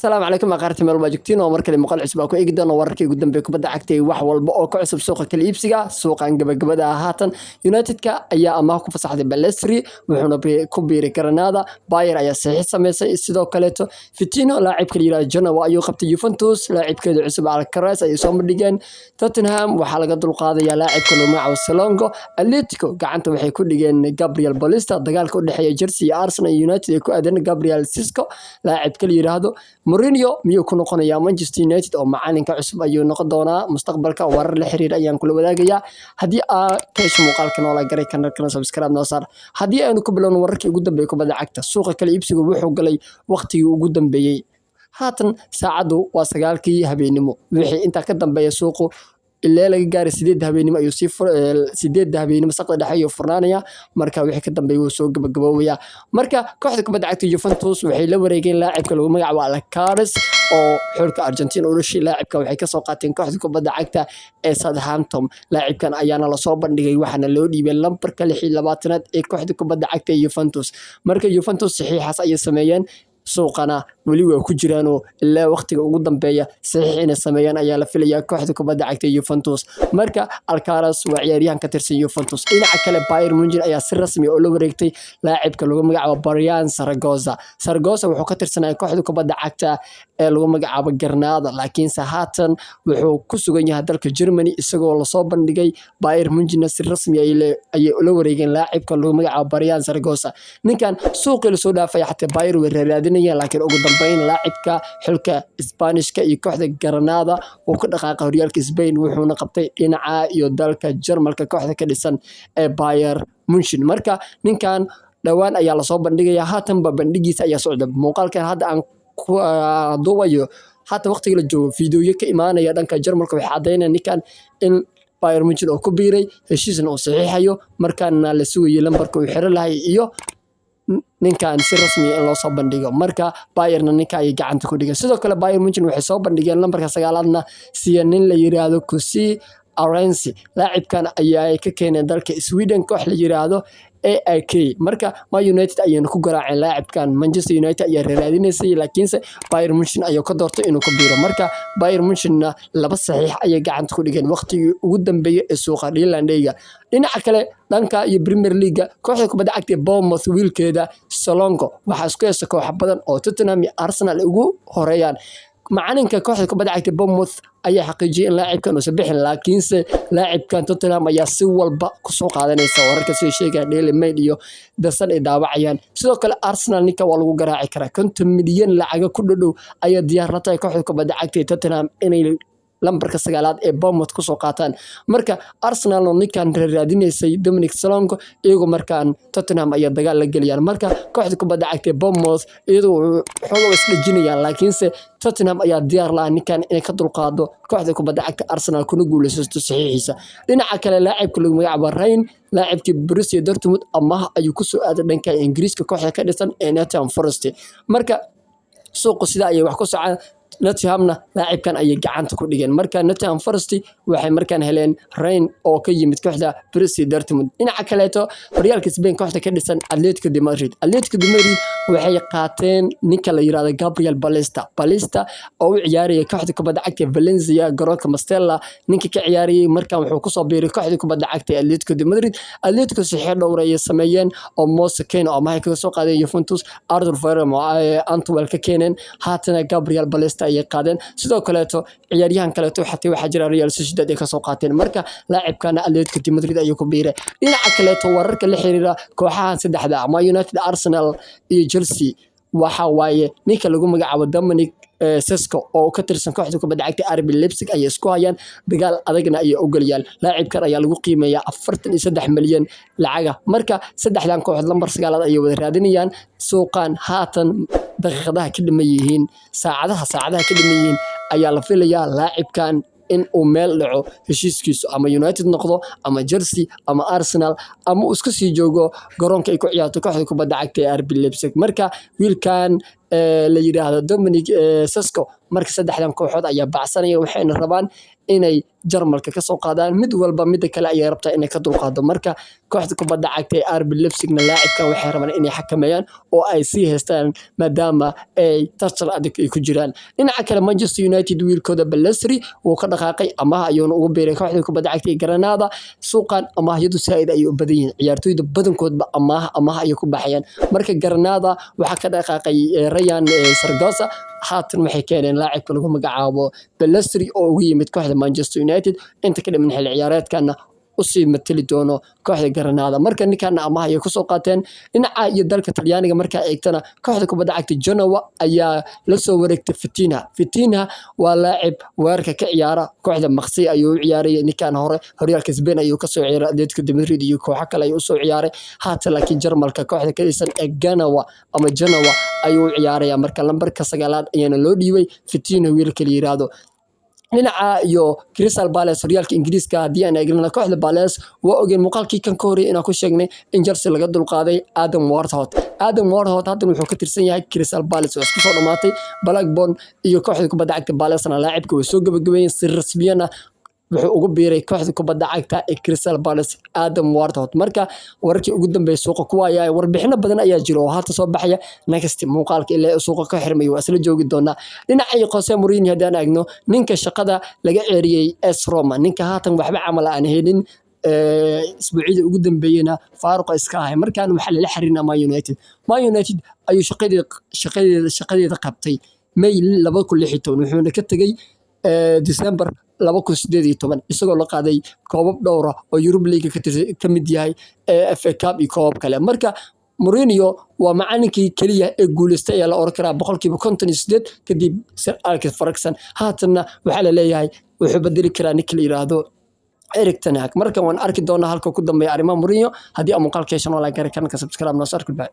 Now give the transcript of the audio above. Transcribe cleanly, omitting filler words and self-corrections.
Asalaamu calaykum aqaarta meel baa joogtiin oo markale muuqaal cusub aan ku eegi doono wararkii ugu dambeeyay kubadda cagta iyo wax walba oo ka cusub suuqa kala iibsiga. Suuqan gabagabada ah haatan United-ka ayaa amaah ku fasaxday Pellistri, wuxuuna ku biiray Granada. Bayer ayaa saxiix sameysay. Sidoo kaleeto Vitinho, laacibka la yiraahdo Genoa ayuu qabtay. Juventus laacibkeeda cusub Alcaraz ayay soo bandhigeen. Tottenham waxaa laga dulqaadayaa laacibka lagu magacaabo Solanke. Atletico gacanta waxay ku dhigeen Gabriel Paulista. Dagaalka u dhexeeya Chelsea iyo Arsenal iyo United ay ku aadeen Gabriel Sesko laacibka la yiraahdo. Mourinho miyuu ku noqonayaa Manchester United oo macalinka cusub ayuu noqon doonaa mustaqbalka? Warar la xiriira ayaan kula wadaagayaa. Haddii aa ka hesho muuqaalka, noola garay kanalkana subscribe noo saar. Haddii aynu ku bilowno wararkii ugu dambeeyay kubadda cagta, suuqa kala iibsigu wuxuu galay waqtigii ugu dambeeyey. Haatan saacaddu waa 9-kii habeenimo. Wixii intaa ka dambeeya suuqu ilaa laga gaaray 8-da habeenimo ayuu sii, 8-da habeenimo saqda dhexe ayuu furnaanaya. Marka wixii ka dambeeya wuu soo gabagaboobaya. Marka kooxda kubadda cagta Juventus waxay la wareegeen laacibka lagu magacaabo Alcaraz oo xulka Argentina u dhashay. Laacibka waxay kasoo qaateen kooxda kubadda cagta ee Southampton. Laacibkan ayaana lasoo bandhigay, waxaana loo dhiibay lambarka 26aad ee kooxda kubadda cagta ee Juventus. Marka Juventus saxiixaas ayay sameeyeen, suuqana weli waa ku jiraanoo ilaa waqtiga ugu dambeeya saxiix inay sameeyaan ayaa la filayaa kooxda kubadda cagta Juventus. Marka Alcaraz waa ciyaaryahan ka tirsan Juventus. Dhinaca kale, Bayern Munich ayaa si rasmi ah ula wareegtay laacibka lagu magacaabo Brian Zaragoza. Zaragoza wuxuu ka tirsanaya kooxda kubadda cagta ee lagu magacaabo Granada, laakiinse haatan wuxuu ku sugan yahay dalka Germany isagoo lasoo bandhigay. Bayern Munich si rasmi ah ayay ula wareegeen laacibka lagu magacaabo Brian Zaragoza. Ninkan suuqii lasoo dhaafay xataa Bayern way raadinayeen, laakiin ugu dambeyn laacibka xulka Isbaanishka iyo kooxda Granada uu ka dhaqaaqay horyaalka Spain, wuxuuna qabtay dhinaca iyo dalka Jarmalka kooxda ka dhisan ee Bayern Munich. Marka ninkan dhowaan ayaa lasoo bandhigayaa, haatanba bandhigiisa ayaa socda. Muuqaalkan hadda aan ku duubayo, haatan waqtiga la joogo, fiidiyoyo ka imaanaya dhanka Jarmalka waxay caddeynayaan ninkan in Bayern Munich oo ku biiray, heshiisna uu saxiixayo, markaana la sugayo lambarka uu xiran lahay iyo ninkan si rasmi ah in loo soo bandhigo. Marka Bayernna ninka ayay gacanta ku dhigeen. Sidoo kale Bayern Munich waxay soo bandhigeen lambarka 9aadna siya nin la yiraahdo Kusi Arensi. Laacibkan ayaa ka keeneen dalka Sweden koox la yiraahdo AIK. Marka Man United ayayna ku garaaceen laacibkan. Manchester United ayaa raadinaysay, laakiinse Bayern Munich ayaa ka doortay inuu ku biiro. Marka Bayern Munich-na laba saxiix ayay gacanta ku dhigeen waqtigii ugu dambeeyay ee suuqa deadline day-ga. Dhinaca kale, dhanka iyo Premier League, kooxda kubadda cagta ee Bournemouth wiilkeeda Solanke waxaa isku haysta kooxo badan oo Tottenham iyo Arsenal ay ugu horeeyaan. Macalinka kooxda kubadda cagta Bournemouth ayaa xaqiijiyay in laacibkan uusan bixin, laakiinse laacibkan Tottenham ayaa si walba kusoo qaadanaysa, wararka sida sheegaya Daily Mail iyo The Sun ay daawacayaan. Sidoo kale Arsenal ninka waa lagu garaaci karaa. 50 milyan lacaga ku dhow ayaa diyaar la tahay kooxda kubadda cagta ee Tottenham inay lambarka 9aad ee Bournemouth kusoo qaataan. Marka Arsenal oo ninkan raadinaysay Dominic Solanke, iyagu markaan Tottenham ayaa dagaal la geliyaan. Marka kooxda kubadda cagta ee Bournemouth iyadu xoogaa isdhejinayaan, laakiinse Tottenham ayaa diyaar la ah ninkan inay ka dulqaado kooxda kubadda cagta Arsenal kuna guuleysato saxiixiisa. Dhinaca kale, laacibka lagu magacaabo Ryan, laacibkii Borussia Dortmund, amaah ayuu kusoo aaday dhanka Ingiriiska kooxda ka dhisan ee Nottingham Forest. Marka suuqu sida ayay wax ku socdaan. Nottinghamna laacibkan ayay gacanta ku dhigeen. Marka Nottingham Forest waxay markaan heleen Ryan oo ka yimid kooxda Borussia Dortmund. Dhinaca kaleeto, horyaalka Spain, kooxda ka dhisan Atletico de Madrid. Atletico de Madrid waxay qaateen ninka la yiraahdo Gabriel Paulista. Paulista oo u ciyaaraya kooxda kubadda cagta Valencia, garoonka Mestalla ninka ka ciyaarayay, markaan wuxuu kusoo biiray kooxda kubadda cagta ee Atletico de Madrid. Atletico saxiixo dhowr ayay sameeyeen oo Moise Kean oo amaah kaga soo qaadeen Juventus, Arthur Vermeeren oo Antwerp ka keeneen, haatana Gabriel Paulista ayay qaadeen. Sidoo kaleeto ciyaaryahan kaleeto xataa waxaa jira Real Sociedad ay kasoo qaateen. Marka laacibkana Atletico de Madrid ayuu ku biiray. Dhinaca kaleeto, wararka la xiriira kooxahan saddexda ama United, Arsenal iyo Chelsea, waxa waaye ninka lagu magacaabo Dominic Sesko oo ka tirsan kooxda kubadda cagta RB Leipzig ayay isku hayaan, dagaal adagna ayay ogolayaan. Laacibkan ayaa lagu qiimeeyaa 43 milyan lacaga. Marka saddexdan kooxood lambar 9aad ayay wada raadinayaan. Suuqan haatan daqiiqadaha ka dhiman yihiin, saacadaha ka dhiman yihiin ayaa la filayaa laacibkan in uu meel dhaco heshiiskiisu, ama United noqdo ama Chelsea ama Arsenal ama uu iska sii joogo garoonka ay ku ciyaarto kooxda kubadda cagta ee RB Leipzig. Marka wiilkan la yidhaahdo Dominic Sesko. Marka saddexdan kooxood ayaa bacsanaya, waxayna rabaan inay Jarmalka ka soo qaadaan. Mid walba midda kale ayay rabtaa inay ka dulqaado. Marka kooxda kubadda cagta ee RB Leipzigna laacibkan waxay rabaan inay xakameeyaan oo ay sii haystaan, maadaama ay tartan adag ay ku jiraan. Dhinaca kale, Manchester United wiilkooda Pellistri wuu ka dhaqaaqay, amaah ayuuna ugu biiray kooxda kubadda cagta ee Granada. Suuqan amaahyadu saaid ayay u badan yihiin, ciyaartoyda badankoodba amaah ayay ku baxayaan. Marka Granada waxaa ka dhaqaaqay Ryan Zaragoza, haatan waxay keeneen laacibka lagu magacaabo Pellistri oo ugu yimid kooxda Manchester United, inta ka dhiman xilli ciyaareedkana usii matali doono kooxda Granada. Marka ninkana amaah ayay kusoo qaateen. Dhinaca iyo dalka Talyaaniga markaa eegtana, kooxda kubadda cagta Genoa ayaa la soo wareegtay Vitinha. Vitinha waa laacib weerarka ka ciyaara, kooxda Marseille ayuu u ciyaarayay. Ninkan hore horyaalka Spain ayuu kasoo ciyaaray, Atletico de Madrid iyo kooxo kale ayuu usoo ciyaaray. Haatan laakiin Jarmalka kooxda ka dhisan ee Genoa ama Genoa ayuu u ciyaaraya. Marka lambarka 9aad ayaana loo dhiibay Vitinha, wiilka la yiraahdo. Dhinaca iyo Crystal Palace, horyaalka Ingiriiska haddii aan eegnana, kooxda Palace waa ogeen muuqaalkii kan ka horreeyay inaan ku sheegnay in Chelsea laga dulqaaday Adam Wharton. Adam Wharton haddan wuxuu ka tirsan yahay Crystal Palace, waa isku soo dhamaatay. Blackburn iyo kooxda kubadda cagta Palace-na laacibka way soo gabagabeeyeen, si rasmiyana wuxuu ugu biiray kooxda kubadda cagta ee Crystal Palace, Adam Wharton. Marka wararkii ugu dambeeyay suuqa kuwa ayaa warbixino badan ayaa jira oo haatan soo baxaya. Next muuqaalka ilaa suuqa ka xirmay waa isla joogi doonaa. Dhinaca Jose Mourinho haddaan eegno, ninka shaqada laga ceeriyey AS Roma, ninka haatan waxba camal aan helin, isbuucyadii ugu dambeeyeyna faaruqa iska ahay, markaan waxaa lala xiriirinaa Man United. Man United ayuu shaqadeeda qabtay May 2016, wuxuuna ka tegey December 2018, isagoo la qaaday koobab dhowr ah oo Europa League ka mid yahay, FA Cup iyo koobab kale. Marka Mourinho waa macalinkii keliya ee guuleystay ayaa la oran karaa 58% kadib Sir Alex Ferguson. Haatanna waxaa la leeyahay wuxuu bedeli karaa ninka la yiraahdo Erik ten Hag. Marka waan arki doonaa halka ku dambeeya arrimaha Mourinho. Haddii aan muuqaalka heshan, waa like, kanalka subscribe noo saar. Goodbye.